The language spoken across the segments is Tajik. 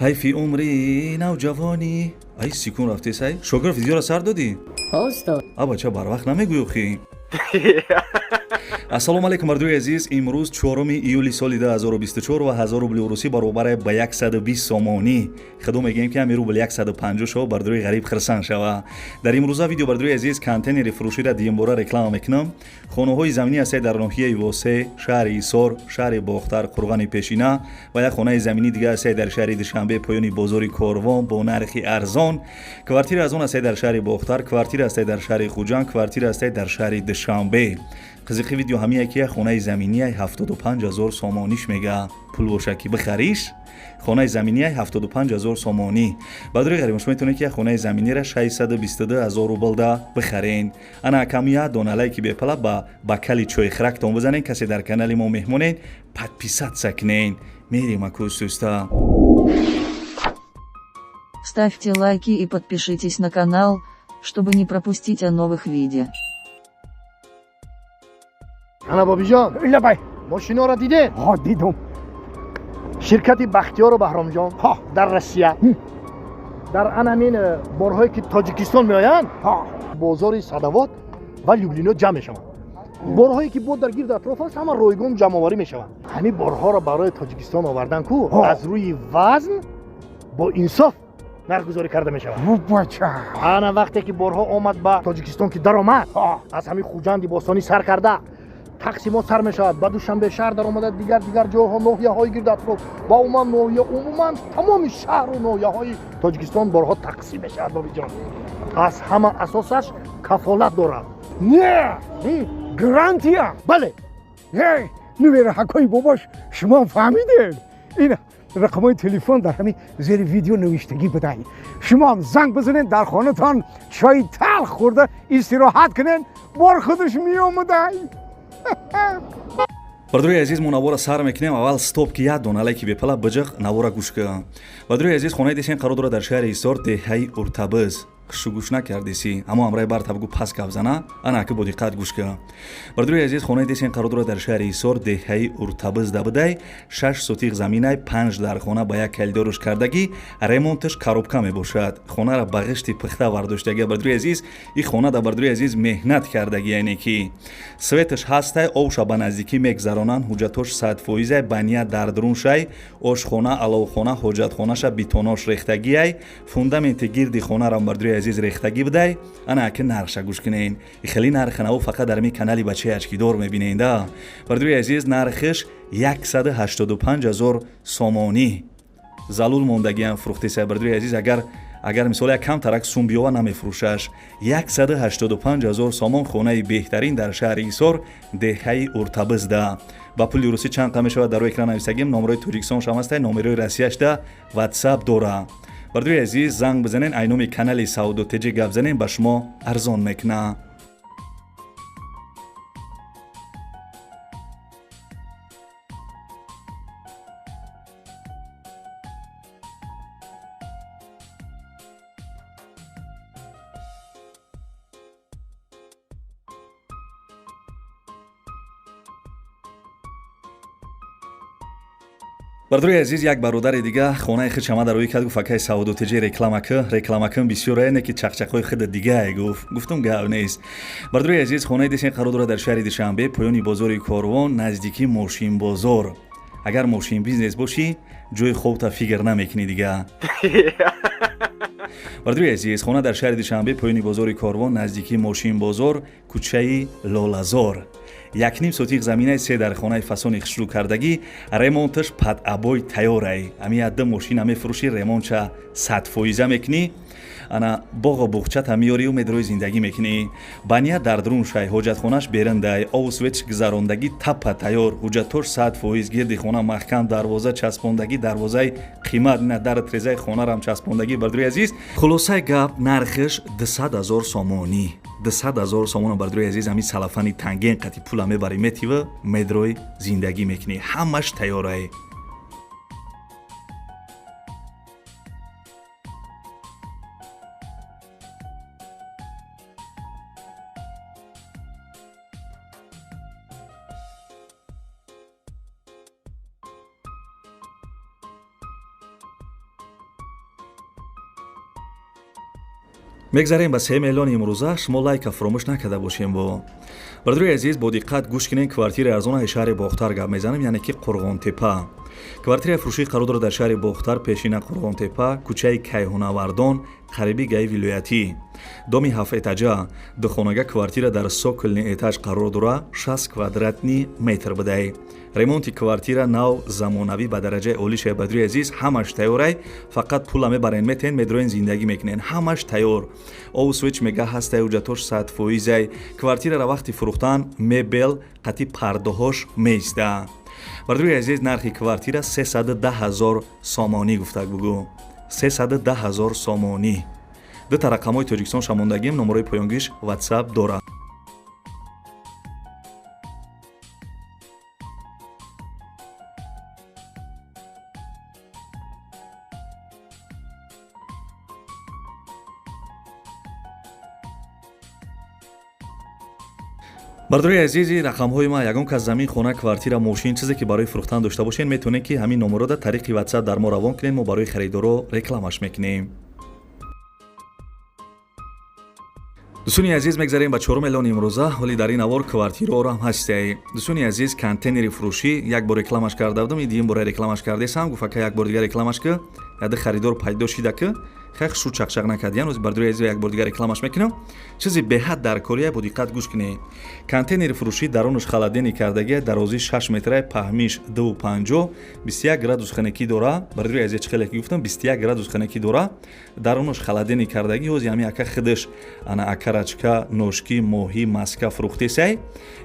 Ҳайфи умри навҷавонӣ. Ай, секунд рафтесай. Шогирд, видеоро сар додӣ? Устод. А бача, барвақт намегӯё хи. Ассалому алайкум, мардуи азиз. Имрӯз 4 июли соли 2024 ва 1000 рубли урусӣ баробар ба 120 сомонӣ. Худо мегӯем, ки ҳамин рубл 150 шава, бардуи ғариб хирсан шава. Дар имрӯза видео, бардуи азиз, контейнери фурӯшира дуюмбора реклама мекунам. Хонаҳои заминӣ ҳастед дар ноҳияи Восе, шаҳри Ҳисор, шаҳри Бохтар, Қурғани Пешина ва як хонаи заминӣ дига ҳастед дар шаҳри Душанбе, поёни бозори Корвон, бо нархи арзон. Квартира аз он ҳастед дар шаҳри Бохтар, квартира ҳастед дар шаҳри Хуҷанд, квартира ҳастед дар шаҳри Душанбе. Қизиқи видео ҳамие ки як хонаи заминияй 75 ҳазор сомониш мега. Пул боша ки бихариш. Хонаи заминияй 75 ҳазор сомонӣ. Бадори ғариб, шумо метавонед ки як хонаи заминира 622 ҳазор рублда бихарен. Ана акам, як дона лайки бепала ба бакали чойхӯрактон бизанен. Касе дар канали мо меҳмонед, подписаться кунен. Мерем акӯстуста. Ставьте лайки и подпишитесь на канал, чтобы не пропустить о новых видео. Ана, Бобиҷон. Лабай. Мошиноро дидед? Ҳо, дидум. Ширкати Бахтиёру Баҳромҷон ҳо дар Россия дар ан ҳамин борҳое ки Тоҷикистон меоянд, ҳо бозори Садовод ва Люблино ҷамъ мешаванд. Борҳое ки бо дар гирду атроф аст, ҳама ройгон ҷамъоварӣ мешаванд. Ҳамин борҳоро барои Тоҷикистон овардан ку аз рӯи вазн бо инсоф нархгузорӣ карда мешавад. Бача. Ана, вақте ки борҳо омад ба Тоҷикистон, ки даромад, аз ҳамин Хуҷанди бостонӣ сар карда тақсимот сар мешавад, ба Душанбе шаҳр даромада, дигар дигар ҷойҳо, ноҳияҳои гирду атроф ва умуман ноҳия, умуман тамоми шаҳру ноҳияҳои Тоҷикистон борҳо тақсим мешавад. Бобиҷон, аз ҳама асосаш кафолат дорад. Не, гарантия. Бале. Нувераҳакои бобош, шумо фаҳмидед, ин рақамҳои телефон дар ҳамин зери видео навиштагӣ будай. Шумоам занг бизанед, дар хонатон чои талх хӯрда истироҳат кунед, бор худаш меомадай. Бардори азиз, мо навора сар мекунем. Аввал стоп, ки як дона лайки бепала биҷиқ, навора гӯш кун. Бардори азиз, хонаи десен қарор дорад дар шаҳри Ҳисор, деҳаи Уртабиз. Хушу гӯш накардеси, аммо ҳамраи барта бугу пас гап зана. Ана, аки, бо диққат гӯш кун. Бардори азиз, хонаи десен қарор дорад дар шаҳри Ҳисор, деҳаи Уртабиз дабудай. 6 сотиқ заминай, панҷ дархона ба як калидоруш кардагӣ, ремонташ коробка мебошад. Хонара ба ғишти пухта вардоштагӣ. Бардори азиз, и хона да, бардори азиз, меҳнат кардагӣ, яъне ки светаш ҳастай, овша ба наздикӣ мегзаронанд, ҳуҷҷатош 100%-ай, баня дар даруншай, ошхона, аловхона, ҳоҷатхонаша битонош рехтагиай, фундаменти гирди хонарам, бардори азиз, рехтагӣ будай. Ана, аки, нархша гӯш кунен. Хеле нархи наву фақат дар ми канали бачаи очкидор мебинен да. Бардори азиз, нархиш 185 ҳазор сомонӣ. Залул мондагиам фурӯхтеса. Бардори азиз, агар мисол як камтарак сум биёва, намефурӯшаш. 185 ҳазор сомон, хонаи беҳтарин дар шаҳри Ҳисор, деҳаи Уртабизда. Ба пули русӣ чанд қа мешавад, дар рӯи экран нависагим. Номерои Тоҷикистон шам ҳастай, номерои Россияшда ватсап дора. Бардори азиз, занг бизанен, айноми канали Савдо Теҷи гап занен, ба шумо арзон мекуна. Бардори азиз, як бародари дига хонаи худ шама дар рӯи кард, гуфт: «Акай Савдо Теҷи, реклама ки, реклама кун бисёр, не ки чақчақҳои худ дигае». Гуфт, гуфтум, гап нест. Бардори азиз, хонаи десен қарор дорад дар шаҳри Душанбе, поёни бозори Корвон, наздикии мошинбозор. Агар мошин бизнес бошӣ, ҷои хобта фикр намекунӣ дига. Бардори азиз, хона дар шаҳри Душанбе, поёни бозори Корвон, наздикии мошинбозор, кӯчаи Лолазор. 1,5 сотиқ заминаи, се дар хонаи фасони хушрӯ кардагӣ, ремонташ под обой тайёрай. Ами ядда мошина мефурӯшӣ, ремонтша 100% мекунӣ, ана боғу буғчата меёрию медрои зиндагӣ мекунӣ. Баня дар дарун шай, ҳоҷатхонаш бериндай, ову светш гузарондагӣ, таппа тайёр, ҳуҷҷатош 100%, гирди хона маҳкам, дарвоза часпондагӣ, дарвозаи қимат на, дар трезаи хонарам часпондагӣ. Бардори азиз, хулосаи гап, нархиш 200 ҳазор сомонӣ. 200 ҳазор сомона, бардори азиз. Ҳамин салафани танген қати пула мебарӣ, метива, медрои зиндагӣ мекунӣ, ҳамаш тайёрай. Мегзарем ба сеюм эълони имрӯза. Шумо лайка фуромӯш накарда бошем. Бо бародарои азиз, бо диққат гӯш кунед. Квартираи арзонаи шаҳри Бохтар гап мезанем, яъне ки Қурғонтепа. Квартираи фурӯшӣ қарор дорад дар шаҳри Бохтар, пешина Қурғонтепа, кӯчаи Кайҳунавардон, қариби ГАИ вилоятӣ, доми ҳафтэтажа, духонага квартира дар цокольный этаж қарор дора, 60 квадратный метр будай. Ремонти квартира нав, замонавӣ, ба дараҷаи олӣ шая. Бародари азиз, ҳамаш тайёрай, фақат пула мебарен, метен, медроен, зиндагӣ мекунен, ҳамаш тайёр. Обу свеч мега ҳастай, ҳуҷҷатош 100%-ай. Квартирара вақти фурӯхтан мебел қати пардоҳош меиста. Бародари азиз, нархи квартира 310 ҳазор сомонӣ гуфтак. Бугӯ, 310 ҳазор сомонӣ. Дута рақамҳои Тоҷикистон шамондагим, номерои поёнгиш WhatsApp дорад. Бародари азизи, рақамҳои ма, ягон кас замин, хона, квартира, мошин, чизе ки барои фурӯхтан дошта бошед, метавонед ки ҳамин номерода тариқи WhatsApp дар мо равон кунед, мо барои харидоро рекламаш мекунем. Дӯстони азиз, мегзарем ба чорум эълони имрӯза. Ҳоли дар ин навор квартираоро ҳам ҳастяй. Дӯстони азиз, контейнери фурӯшӣ як бор рекламаш карда будам, и дуюм бора рекламаш кардесам. Гуфт, ака, як бор дигар рекламаш ки, яде харидор пайдо шида ки хай хушу чақчақ накардиян. Ози, бародари азиз, як бор дигар рекламаш мекунам. Чизи беҳад дар кория, бо диққат гӯш кунед. Контейнери фурӯшӣ, дарунаш холодильник кардагия, дарозӣ 6 метра, паҳмиш 2,50, 21 градус хунукӣ дора. Бародари азиз, чӣ хеле ки гуфтам, 21 градус хунукӣ дора, дарунаш холодильник кардагӣ. Ҳози ҳами ака худаш ана окорочка, ножки, моҳӣ, маска фурӯхтесай.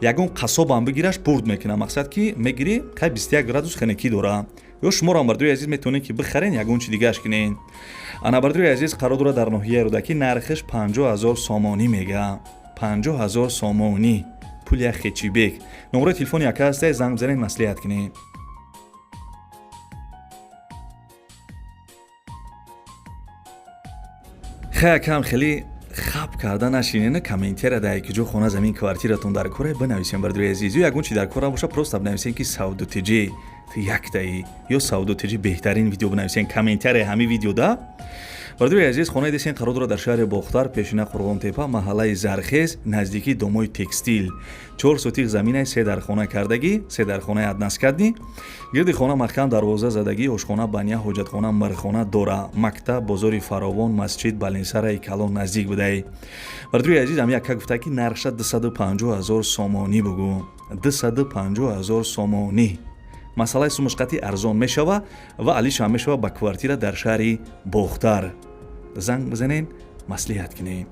Ягон қассобам бигираш, бурд мекунам. Мақсад ки мегирӣ, хай, 21 градус хунукӣ дора. Ё шуморо, бародари азиз, метавонед ки бихарен, ягон чи дигааш кунед. Ана, бародари азиз, қарор дорад дар ноҳияи Рӯдакӣ, нархиш 50 ҳазор сомонӣ мега. 50 ҳазор сомонӣ, пули як хечибек. Номерои телефони яка ҳастай, занг бизанед, маслиҳат кунед. Хай, акам, хеле хаб карда нашинена. Комментария дар якиҷо хона, замин, квартиратон дар кора бинависем, бародари азиз. Ё ягон чи дар кора боша, просто бинависем ки Савдо ТЖ ту яктаи ё Савдо ТЖ беҳтарин видео бинависем комментария ҳамин видеода. Бародари азиз, хонаи десен қарор дорад дар шаҳри Бохтар, пешина Қурғонтепа, маҳаллаи Зархез, наздикии домои текстил, 4 сотих заминаи, се дархона кардагӣ, се дархонаи односкатный. Гирди хона маҳкам дарвоза задагӣ, ошхона, баня, ҳоҷатхона, мирхона дора. Мактаб, бозори фаровон, масҷид, балинсараи калон наздик будай. Бародари азиз, ам яка гуфта ки нархша 250 ҳазор сомонӣ бугӯ. 250 ҳазор сомонӣ. Масъалаи сумушқатӣ арзон мешава ва алишам мешава. Ба квартира дар шаҳри Бохтар занг бизанен, маслиҳат кунед.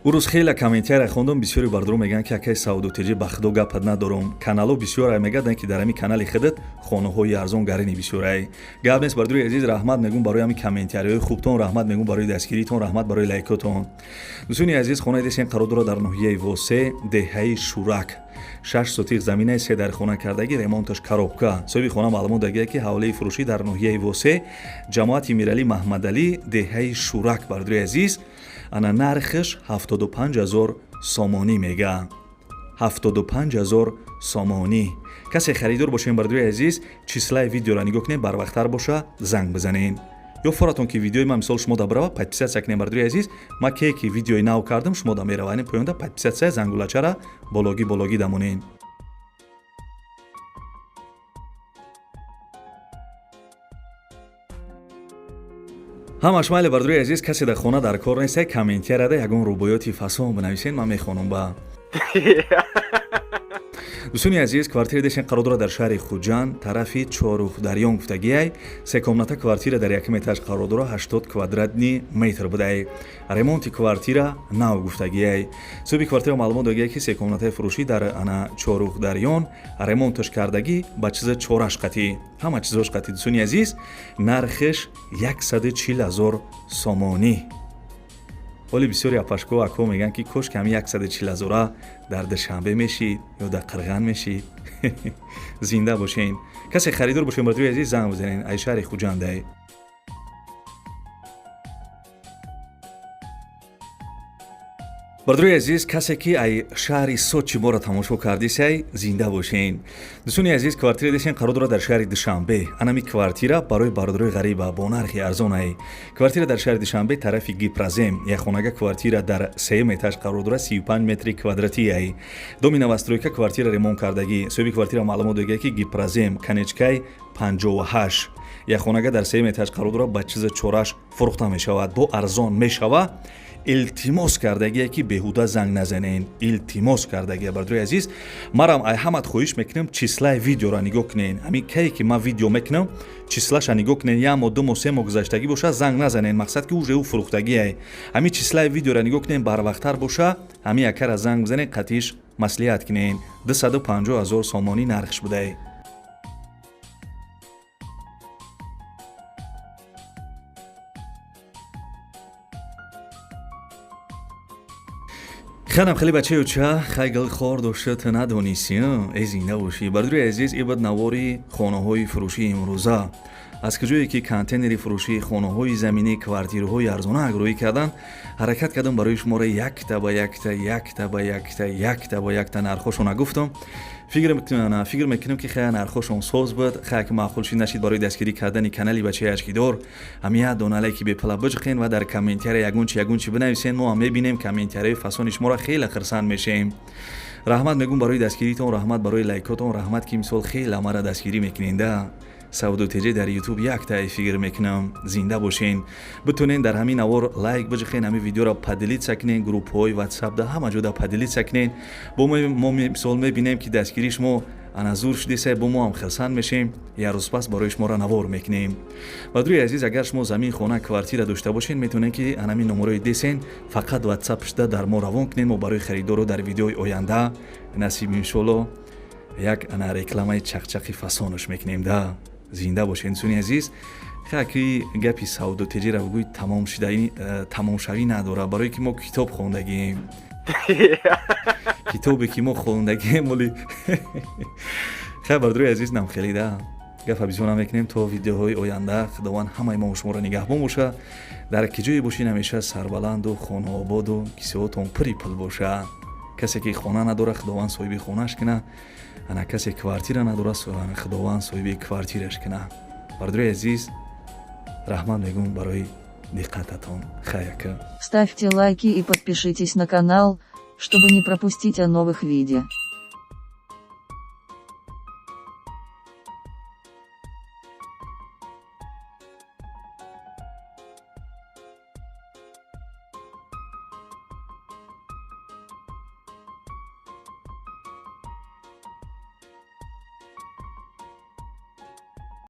Ӯ рӯз хеле комментария хондум, бисёри бардору мегӯянд ки акаи Савдо ТЖ, ба худо гапат надорум, канало бисёрай, мегӯянд ки дар ҳамин канали худат хонаҳои арзон гарини бисёрай. Гап нест, бардори азиз, раҳмат мегӯм барои ҳамин комментарияҳои хубтон, раҳмат мегӯм барои дастгиритон, раҳмат барои лайкотон. Дӯстони азиз, хонаи десен қарор дорад дар ноҳияи Восе, деҳаи Шурак, 6 сотих заминаи, се дар хона кардагӣ, ремонташ коробка. Соҳиби хона маълумот дагия ки ҳавлаи фурӯшӣ дар ноҳияи Восе, ҷамоати Миралӣ Маҳмадалӣ, деҳаи Шурак. Бардори азиз, ана нархаш 75 ҳазор сомонӣ мега, 75 ҳазор сомонӣ. Касе харидор бошем, бардори азиз, числаи видеоро нигоҳ кунед, барвақттар боша занг бизанед. Ё форатон ки видеои ман мисол шумо да барава, подписаться кунед, бардори азиз. Ма ке ки видеои нав кардам, шумо да мерава. Ин поёнда подписаться, зангулачара бологӣ бологӣ дамонед. Ҳамаш майли, бардори азиз, касе дар хона дар кор нестай, комментарияда ягон рубоёти фасон бинависед, ман мехонам. Ба дӯстони азиз, квартираи дешен қарор дорад дар шаҳри Хуҷанд, тарафи Чоруҳдарён гуфтагиай. Се комната квартира дар якум этаж қарор дорад, 80 квадратный метр будай. Ремонти квартира нав гуфтагиай. Соҳиби квартира маълумот дагиай ки се комнатаи фурӯшӣ дар ана Чоруҳдарён, ремонташ кардагӣ, ба чиза чораш қатӣ, ҳама чизош қатӣ. Дӯстони азиз, нархеш 140 ҳазор сомонӣ. Ҳоли бисёри апашко, ако мегӯянд ки кош ки ҳамин 140 ҳазора дар Душанбе мешид ё дар Қирған мешид. Зинда бошен. Касе харидор бошен, бардори азиз, занг бизанен, ай шаҳри Хуҷандай. Бардори азиз, касе ки ай шаҳри Сочи моро тамошо кардисай, зинда бошен. Дӯстони азиз, квартира десен, қарор дорад дар шаҳри Душанбе. Анами квартира барои бародарои ғариба бо нархи арзон ай. Квартира дар шаҳри Душанбе, тарафи Гипрозем, якхонага квартира дар сеюм этаж қарор дорад, 35 метри квадратӣ ай. Доми новостройка, квартира ремонт кардагӣ. Соҳиби квартира маълумот додагӣ, ки Гипрозем, конечкай 58, якхонага дар сеюм этаж қарор дорад, ба чиза чораш фурӯхта мешавад, бо арзон мешава. Илтимос кардагие, ки беҳуда занг назанен, илтимос кардагие. Бардори азиз, марам ай ҳамат хоҳиш мекунам, числаи видеоро нигоҳ кунен. Ҳамин кае ки ман видео мекунам, числаша нигоҳ кунен. Як моҳ, 2 моҳ, 3 моҳ гузаштагӣ боша, занг назанен. Мақсад, ки уже ӯ фурӯхтагиай. Ҳамин числаи видеоро нигоҳ кунен, барвақттар боша, ҳамин якара занг бизанен, қатиш маслиҳат кунен. 250 000 сомонӣ нархш будай. Ханам хеле бачаюча хайгал хор дошта, ту надониси, э зинда бошӣ. Бардори азиз, ибад навори хонаҳои фурӯшии имрӯза. Аз куҷое ки контейнери фурӯшии хонаҳои заминӣ, квартираҳои арзона агроӣ кардан, ҳаракат кардам барои шуморо якта ба якта, якта ба якта, якта ба якта нархошона гуфтам. Фикр мекунам, ки хая нархошон соз буд. Хая ки маъқул шид, нашид, барои дастгирӣ кардани канали бачаи ашкидор ҳамин як дона лайки бепала биҷиқен ва дар комментария ягон чи, ягон чи бинависен. Мо ҳам мебинем комментарияи фасони шуморо, хеле хирсанд мешем. Раҳмат мегӯм барои дастгиритон, раҳмат барои лайкотон, раҳмат, ки мисол хеле мара дастгирӣ мекуненда. Савдо теҷе дар Ютуб якта фикр мекунам. Зинда бошен. Битонен дар ҳамин навор лайк биҷиқен, ҳамин видеоро поделиться кунен, группҳои Ватсапда, ҳама ҷода поделиться кунен. Бо мо мисол мебинем, ки дастгирии шумо ана зур шудеса, бо мо ҳам хирсанд мешем, як рӯз пас барои шуморо навор мекунем. Бардори азиз, агар шумо замин, хона, квартира дошта бошен, метавонед, ки анамин номерои десен фақат Ватсап шуда дар мо равон кунед. Мо барои харидоро дар видеои оянда, насиб иншолло, як ана рекламаи чақчақи фасонаш мекунем да. Зинда бошед, дӯстони азиз. Хаки гапи савдо теҷира бигӯй, тамом шуда, тамомшавӣ надорад, барое ки мо китоб хондагием. Китобе ки мо хондагием оли. Хай, бардори азиз, нам хелида гапа бисёр намекунем. То видеоҳои оянда Худованд ҳамаи мо шуморо нигаҳбон боша. Дар ки ҷое бошед, ҳамеша сарбаланду хонаободу кисеҳотон пури пул боша. Касе ки хона надорад, Худованд соҳиби хонаш куна. Ана касе квартира надорад, Худованд соҳиби квартираш куна. Бардори азиз, раҳмат мегӯм барои диққататон. Хаяка. Ставьте лайки и подпишитесь на канал, чтобы не пропустить о новых видео.